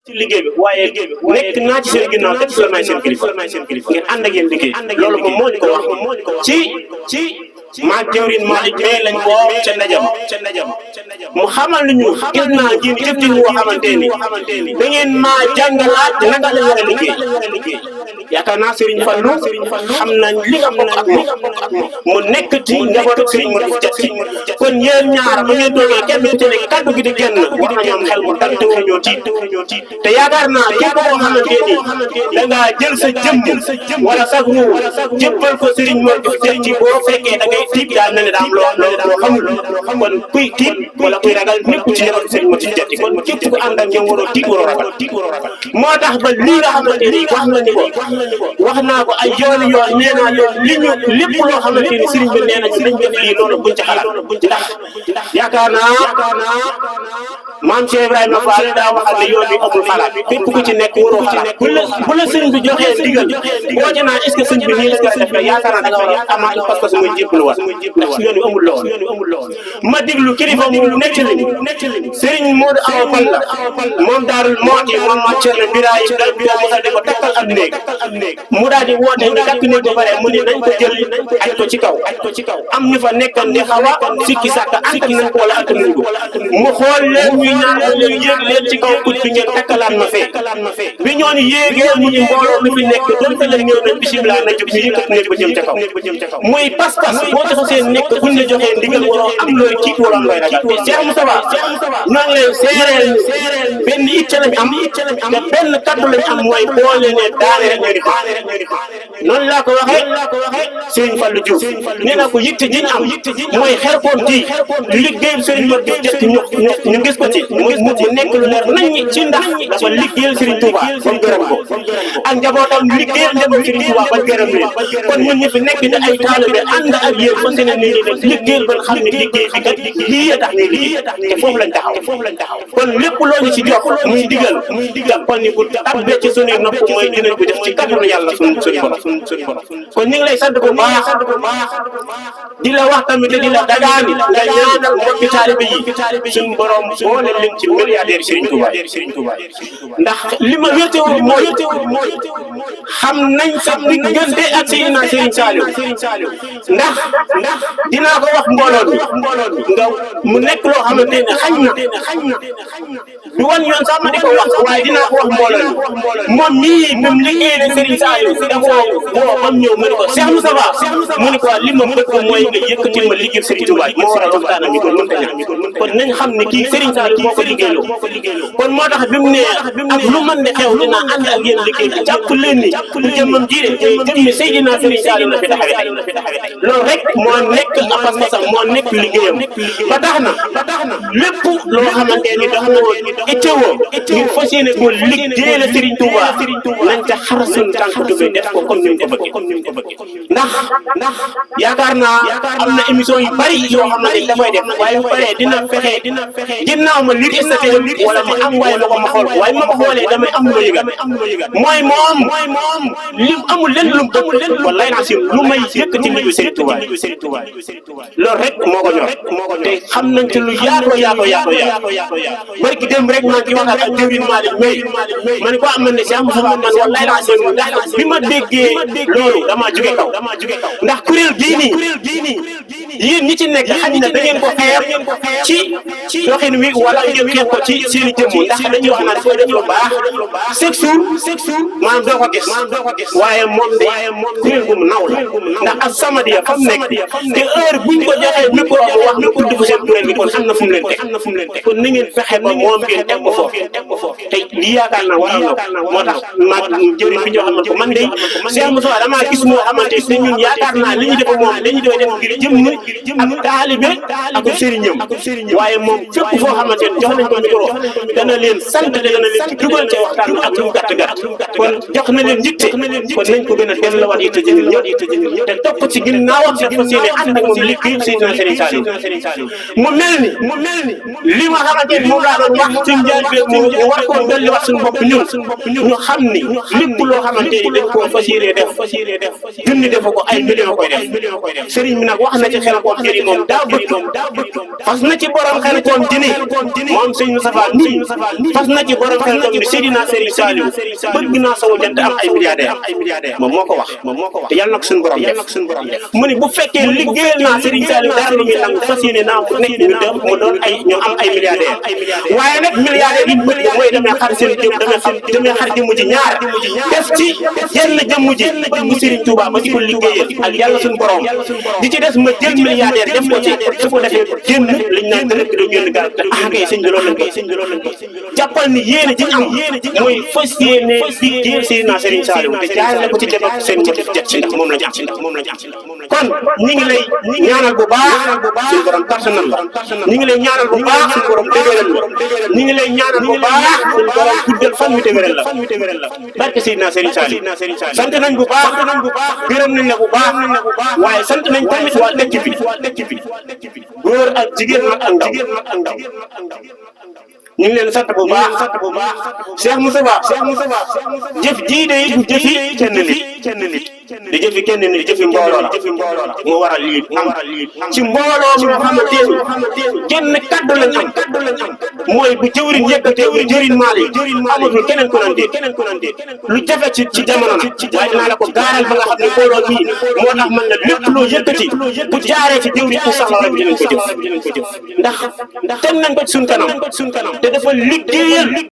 ci liggéey bi waaye nekk naa ci seen ginnaaw te ci la may seen kilifa ngeen ànd ak yéen liggéey loolu moom moo ñu ko wax ci maa jawrin Malick mais lañ woo ca ndajam mu xamal ñu gis naa ngeen jëftin woo xamante ni da ngeen maa jàngalaat naka la war a liggéey yaakaar naa Serigne Fallou xam nañ li nga bokk ak moom mu nekk ci njabootu Serigne Modou Diatty kon yéen ñaar ba ngeen toogee kenn ku ci nekk kaddu gi di génn war nañoo am xel mu dal te waruñoo tiit te yaakaar naa képp koo xamante ni da ngaa jël sa jëmm wala sa ruu jëppal ko Serigne Modou Diatty boo fekkee da ngay tiit yaa mel ne daa am loo xamul kon kuy tiit wala kuy ragal nekk ci njabootu Serigne Modou Diatty kon képp ku ànd ak ñoom waroo tiit waroo ragal moo tax ba lii nga xamante ni wax nga ni ko wax naa ko ay yoon nee naa yoon li ñu lépp loo xamante ni Serigne bi nee na Serigne bi def lii loolu buñ ci xalaat ndax yaakaar naa maam Cheikh Ibrahima Fall daa waxal ne yoon bi amul xalaat képp ku ci nekk waroo xalaat bu la sëñ bi joxee ndigal boo ci naan est-ce que sëñ bi nii la ko def yaakaar naa da nga war a amaat parce que mooy jébbalu war ndax yoon bi amul lool ma déglu kilifa mu nettali Serigne Modou Awa Fall la moom Daarul Mooti moom ma Cerno Birahim dal bi mo di ko takkal ab néeg mu daal di woote ñu takk néeg ba pare mu ne nañ ko jël aj ko ci kaw am ñu fa nekkan di xaw a sikki sàkk antan nañ ko wala antan ko mu xool leen ñuy ñaan leen yéeg leen ci kaw kut bi ngeen takkalaat ma fee bi ñoon yéegee mu ñu mbooloo mi fi nekk doon fa leen ñëw nañ bisimilah na jóg ñu yëkkat néeg ba jëm ca kaw muy pas-pas boo ci xasee nekk buñ la joxee ndigal waroo am looy kiit wala am looy ragal te Cheikh Moustapha ñoo ngi leen seereel benn itte lañ am te benn kaddu lañ am mooy boo leen ne daane rek ñu di noonu laa ko waxee Serigne Fallou Diouf nee naa ko yitte ji ñu am mooy xelkoon ji liggéeyam Serigne Modou Diatty ñu gis ko ci mu nekk lu leer nañ ci ndax dafa liggéeyal Serigne Touba ba gërëm ko ak njabootam liggéeyal njabootam Serigne Touba ba gërëm leen kon ñun ñu fi nekk di ay taalibe ànd ak yéen fa seen ni liggéeyal ba xam ne liggéey bi kat lii a tax ñu liggéey te foofu lañ taxaw kon lépp loo ñu ci jox muy digal kon ni bu tabbee ci suñuy nopp mooy dinañ ko def ci kàttanu yàlla suñu borom kon ñu ngi lay sant bu baax di la wax tamit di la dagaani nga ñaanal mbokki taalibe yi suñu borom boole leen ci milliardaire Serigne Touba ndax li ma wéetewul mooy xam nañ sa diggante ak Seydina Serigne Saliou ndax dinaa ko wax mbooloo mi nga mu nekk loo xamante ne xañ na du wan yoon sax ma di ko wax waaye dinaa ko wax mbooloo mi moom mii même liggéey na Serigne Saliou da woo bam ñëw mu ne ko Cheikh Moustapha mu ne ko li ma bëgg mooy nga yëkkatil ma liggéey Serigne Touba moo waral waxtaan ak ñu ko mënta ñaan kon nañ xam ne kii Serigne Saliou moo ko liggéeyloo kon moo tax bi mu ne ak lu mën di xew dinaa ànd ak yéen liggéey bi jàpp leen ni lu jëmmam ji de jëmmi Seydina Serigne Saliou la fi taxawee loolu rek moo nekk pas-pasam moo nekk liggéeyam ba tax na lépp loo xamante ni dafa ittewoo ngir fas yéene ko liggéey la Serigne Touba nañ ca xar suñu tànk tubé def ko comme ni mu ko bëggee ndax yaakaar naa am na émission yu bari yoo xam ne dafay def waaye bu paree dina fexe ginnaaw ma lire statut wala ma envoyé ma ko ma xool waaye ma ko xoolee damay am lu ma yëgal mooy moom lim amul lenn lu mu bëgg wallaay naa si lu may yëkkati liggéeyu Serigne Touba loolu rek moo ko ñor te xam nañ ci lu yaatoo barki démb rek maa ngi waxal ak jëwriñ Malick ma ne ko am na ne Cheikh Moustapha man wallaay naa si ndax bi ma déggee loolu damaa jóge kaw ndax kuréel gii nii yéen ñi ci nekk xañ na da ngeen ko xeeb ci doxin wi wala ngeen xeeb ko ci seen i jëmm ndax dañuy wax naan foo def lu baax chaque jour maanaam doo ko gis waaye moom de kuréel gu mu naw la ndax ak Samadiyya fa mu nekk te heure buñ ko joxee micro mu wax na tudd ko seen kuréel gi kon am na fu mu leen teg kon na ngeen fexe ba moom ngeen teg ko foofu te lii yaakaar naa waral na moo tax ma jëriñ bi ñoo xamante ko man de Cheikh Moustapha damaa gis moo xamante ne ñun yaakaar naa li ñu def moom li ñu doon def ngir jëmm ak taalibe ak sëriñam waaye moom fépp foo xamante ne jox nañ ko micro dana leen sant dana leen ci dugal ci waxtaan ak lu gàtt kon jox na leen yitte kon nañ ko gën a delluwaat yitte jëñul ñëpp te topp ci ginnaawam sa fas yéene ànd ak moom liggéey Seydina Serigne Saliou mu mel ni li ma xamante ne moom laa doon wax ci njaal bi mu war koo dolliwaat suñu bopp ñun ñu xam ni lépp loo xamante ni dañ koo fas yéene def junni defu ko ay million koy def sëriñ bi nag wax na ci xel koom jëri moom daa bëgg fas na ci borom xel koom jëni moom sëñ Moustapha nii fas na ci borom xel koom ni Seydina Serigne Saliou bëgg naa sawu jant am ay milliardaire moom moo ko wax te yàlla na ko suñu borom def mu ni bu fekkee liggéeyal naa Serigne Saliou dara lu muy nangu fas yéene naa ku nekk ñu dem mu doon ñu am ay milliardaire waaye nag milliardaire yi bëgg mooy damay xar seen jëm damay xar jëmm ji ñaar def ci yenn jëmm ji jëmm Serigne Touba ma di ko liggéeyal ak yàlla suñu borom di ci des ma jël milliardaire def ko ci su ko defee génn liñ naan dërëk do génn gaal te kay sëñ bi loolu lañ ko jàppal ni yéene ji am mooy fas yéene liggéeyal Seydina Serigne Saliou te jaarale ko ci defar seen motif jet ci ndax moom lañ am kon ñi ngi lay ñaanal bu baax suñu borom personnel la ñi ngi lay ñaanal bu baax suñu borom dëgëral la ñi ngi lay ñaanal bu baax suñu borom guddal fan wi téwéral la barke Seydina Serigne Saliou sant nañ bu baax gërëm nañ la bu baax waaye sant nañ tamit waa dëkk bi góor ak jigéen mag ak ndaw ñu ngi leen sant bu baax Cheikh Moustapha jëf jii de du jëfi kenn nit di jëfi kenn nit jëfi mbooloo la moo waral lii ci mbooloo mi nga xamante ni genn kaddu lañ am mooy bu jëwriñ yëkkatee jëriñ maal yi amatul keneen ku naan déet lu jafe ci jamono na waaye dinaa la ko gaaral ba nga xam ne mbooloo mii moo tax man la lépp loo yëkkati bu jaaree ci jëwriñ incha allah rabbi dinañ ko jëf ndax teg nañ ko ci suñ kanam te dafa liggéeyal